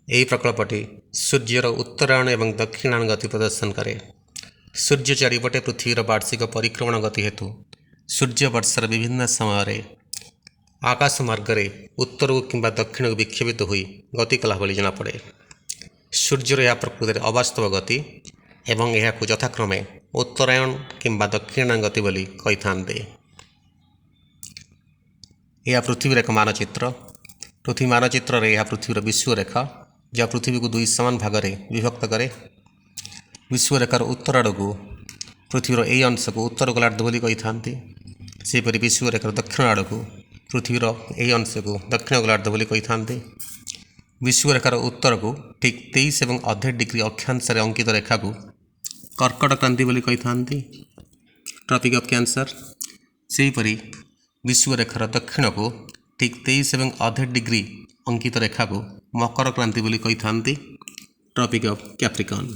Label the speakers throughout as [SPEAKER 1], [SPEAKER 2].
[SPEAKER 1] ଏହି ପ୍ରକଳ୍ପଟି ସୂର୍ଯ୍ୟର ଉତ୍ତରାୟଣ ଏବଂ ଦକ୍ଷିଣାୟନ ଗତି ପ୍ରଦର୍ଶନ କରେ। ସୂର୍ଯ୍ୟ ଚାରିପଟେ ପୃଥିବୀର ବାର୍ଷିକ ପରିକ୍ରମଣ ଗତି ହେତୁ ସୂର୍ଯ୍ୟ ବର୍ଷର ବିଭିନ୍ନ ସମୟରେ ଆକାଶ ମାର୍ଗରେ ଉତ୍ତରକୁ କିମ୍ବା ଦକ୍ଷିଣକୁ ବିକ୍ଷେପିତ ହୋଇ ଗତି କଲା ଭଳି ଜଣାପଡ଼େ। ସୂର୍ଯ୍ୟର ଏହା ପ୍ରକୃତରେ ଅବାସ୍ତବ ଗତି ଏବଂ ଏହାକୁ ଯଥାକ୍ରମେ ଉତ୍ତରାୟଣ କିମ୍ବା ଦକ୍ଷିଣାୟନ ଗତି ବୋଲି କହିଥାନ୍ତି। ଏହା ପୃଥିବୀର ଏକ ମାନଚିତ୍ର। ପୃଥିବୀ ମାନଚିତ୍ରରେ ଏହା ପୃଥିବୀର ବିଷୁବରେଖା, ଯାହା ପୃଥିବୀକୁ ଦୁଇ ସମାନ ଭାଗରେ ବିଭକ୍ତ କରେ। ବିଷୁବରେଖାର ଉତ୍ତର ଆଡ଼କୁ ପୃଥିବୀର ଏହି ଅଂଶକୁ ଉତ୍ତର ଗୋଲାର୍ଦ୍ଧ ବୋଲି କହିଥାନ୍ତି। ସେହିପରି ବିଷୁବରେଖାର ଦକ୍ଷିଣ ଆଡ଼କୁ ପୃଥିବୀର ଏହି ଅଂଶକୁ ଦକ୍ଷିଣ ଗୋଲାର୍ଦ୍ଧ ବୋଲି କହିଥାନ୍ତି। ବିଷୁବରେଖାର ଉତ୍ତରକୁ ଠିକ୍ 23.5 ଡିଗ୍ରୀ ଅକ୍ଷାଂଶରେ ଅଙ୍କିତ ରେଖାକୁ କର୍କଟ କ୍ରାନ୍ତି ବୋଲି କହିଥାନ୍ତି, ଟ୍ରପିକ୍ ଅଫ୍ କ୍ୟାନ୍ସର। ସେହିପରି ବିଷୁବରେଖାର ଦକ୍ଷିଣକୁ ଠିକ୍ 23.5 ଡିଗ୍ରୀ ଅଙ୍କିତ ରେଖାକୁ ମକର କ୍ରାନ୍ତି ବୋଲି କହିଥାନ୍ତି, ଟ୍ରପିକ୍ ଅଫ୍ କ୍ୟାପ୍ରିକନ୍।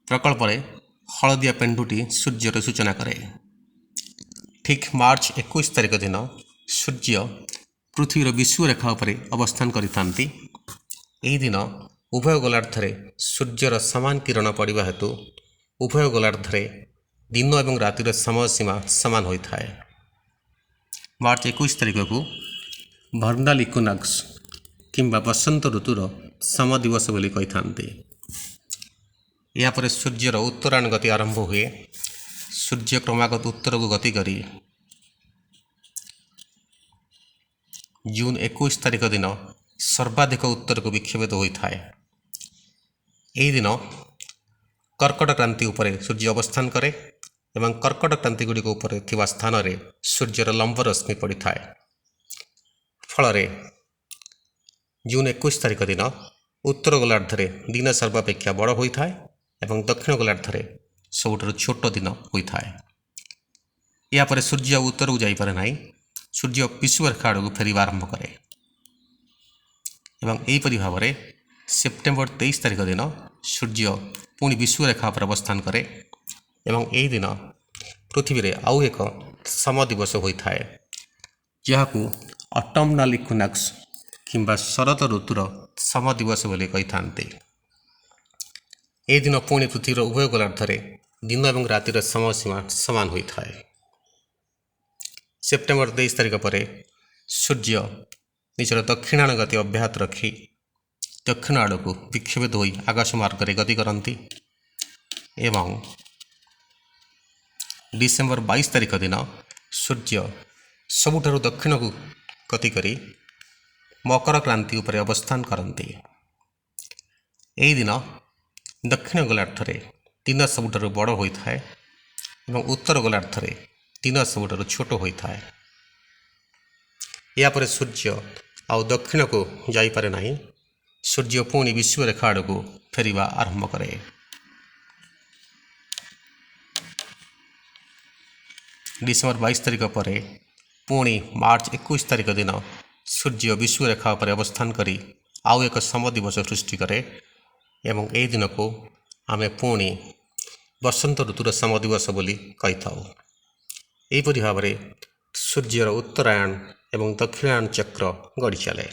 [SPEAKER 1] ପ୍ରକଳ୍ପରେ ହଳଦିଆ ପେଣ୍ଡୁଟି ସୂର୍ଯ୍ୟର ସୂଚନା କରେ। ଠିକ୍ ମାର୍ଚ୍ଚ 21 ତାରିଖ ଦିନ ସୂର୍ଯ୍ୟ ପୃଥିବୀର ବିଷୁବରେଖା ଉପରେ ଅବସ୍ଥାନ କରିଥାନ୍ତି। ଏହି ଦିନ ଉଭୟ ଗୋଲାର୍ଦ୍ଧରେ ସୂର୍ଯ୍ୟର ସମାନ କିରଣ ପଡ଼ିବା ହେତୁ ଉଭୟ ଗୋଲାର୍ଦ୍ଧରେ ଦିନ ଏବଂ ରାତିର ସମୟ ସୀମା ସମାନ ହୋଇଥାଏ। ମାର୍ଚ୍ଚ 21 ତାରିଖକୁ ଭର୍ନାଲ ଇକ୍ୱିନକ୍ସ କିମ୍ବା ବସନ୍ତ ଋତୁର ସମ ଦିବସ ବୋଲି କହିଥାନ୍ତି। ଏହାପରେ ସୂର୍ଯ୍ୟର ଉତ୍ତରାୟଣ ଗତି ଆରମ୍ଭ ହୁଏ। ସୂର୍ଯ୍ୟ କ୍ରମାଗତ ଉତ୍ତରକୁ ଗତି କରି ଜୁନ୍ 21 ତାରିଖ ଦିନ ସର୍ବାଧିକ ଉତ୍ତରକୁ ବିକ୍ଷେପିତ ହୋଇଥାଏ। ଏହି ଦିନ କର୍କଟ କ୍ରାନ୍ତି ଉପରେ ସୂର୍ଯ୍ୟ ଅବସ୍ଥାନ କରେ ଏବଂ କର୍କଟ କ୍ରାନ୍ତି ଗୁଡ଼ିକ ଉପରେ ଥିବା ସ୍ଥାନରେ ସୂର୍ଯ୍ୟର ଲମ୍ବ ରଶ୍ମି ପଡ଼ିଥାଏ। ଫଳରେ ଜୁନ୍ 21 ତାରିଖ ଦିନ ଉତ୍ତର ଗୋଲାର୍ଦ୍ଧରେ ଦିନ ସର୍ବାପେକ୍ଷା ବଡ଼ ହୋଇଥାଏ ଏବଂ ଦକ୍ଷିଣ ଗୋଲାର୍ଦ୍ଧରେ ସବୁଠାରୁ ଛୋଟ ଦିନ ହୋଇଥାଏ। ଏହାପରେ ସୂର୍ଯ୍ୟ ଆଉ ଉତ୍ତରକୁ ଯାଇପାରେ ନାହିଁ। ସୂର୍ଯ୍ୟ ବିଷୁବରେଖା ଆଡ଼କୁ ଫେରିବା ଆରମ୍ଭ କରେ ଏବଂ ଏହିପରି ଭାବରେ ସେପ୍ଟେମ୍ବର 23 ତାରିଖ ଦିନ ସୂର୍ଯ୍ୟ ପୁଣି ବିଷୁବରେଖା ଉପରେ ଅବସ୍ଥାନ କରେ ଏବଂ ଏହି ଦିନ ପୃଥିବୀରେ ଆଉ ଏକ ସମ ଦିବସ ହୋଇଥାଏ, ଯାହାକୁ ଅଟମ୍ନାଲ ଇକ୍ୱିନକ୍ସ କିମ୍ବା ଶରତ ଋତୁର ସମ ଦିବସ ବୋଲି କହିଥାନ୍ତି। ଏହି ଦିନ ପୁଣି ପୃଥିବୀର ଉଭୟ ଗୋଲାର୍ଦ୍ଧରେ ଦିନ ଏବଂ ରାତିର ସମୟ ସୀମା ସମାନ ହୋଇଥାଏ। ସେପ୍ଟେମ୍ବର 23 ତାରିଖ ପରେ ସୂର୍ଯ୍ୟ ନିଜର ଦକ୍ଷିଣାୟନ ଗତି ଅବ୍ୟାହତ ରଖି ଦକ୍ଷିଣ ଆଡ଼କୁ ବିକ୍ଷେପିତ ହୋଇ ଆକାଶ ମାର୍ଗରେ ଗତି କରନ୍ତି ଏବଂ ଡିସେମ୍ବର 22 ତାରିଖ ଦିନ ସୂର୍ଯ୍ୟ ସବୁଠାରୁ ଦକ୍ଷିଣକୁ ଗତି କରି ମକର କ୍ରାନ୍ତି ଉପରେ ଅବସ୍ଥାନ କରନ୍ତି। ଏହି ଦିନ ଦକ୍ଷିଣ ଗୋଲାର୍ଦ୍ଧରେ ଦିନ ସବୁଠାରୁ ବଡ଼ ହୋଇଥାଏ ଏବଂ ଉତ୍ତର ଗୋଲାର୍ଦ୍ଧରେ ଦିନ ସବୁଠାରୁ ଛୋଟ ହୋଇଥାଏ। ଏହାପରେ ସୂର୍ଯ୍ୟ ଆଉ ଦକ୍ଷିଣକୁ ଯାଇପାରେ ନାହିଁ। ସୂର୍ଯ୍ୟ ପୁଣି ବିଷୁବରେଖା ଆଡ଼କୁ ଫେରିବା ଆରମ୍ଭ କରେ। ଡିସେମ୍ବର 22 ତାରିଖ ପରେ ପୁଣି ମାର୍ଚ୍ଚ 21 ତାରିଖ ଦିନ ସୂର୍ଯ୍ୟ ବିଷୁବରେଖା ଉପରେ ଅବସ୍ଥାନ କରି ଆଉ ଏକ ସମ ଦିବସ ସୃଷ୍ଟି କରେ ଏବଂ ଏହି ଦିନକୁ ଆମେ ପୁଣି ବସନ୍ତ ଋତୁର ସମ ଦିବସ ବୋଲି କହିଥାଉ। ଏହିପରି ଭାବରେ ସୂର୍ଯ୍ୟର ଉତ୍ତରାୟଣ ଏବଂ ଦକ୍ଷିଣାୟନ ଚକ୍ର ଗଡ଼ି ଚାଲେ।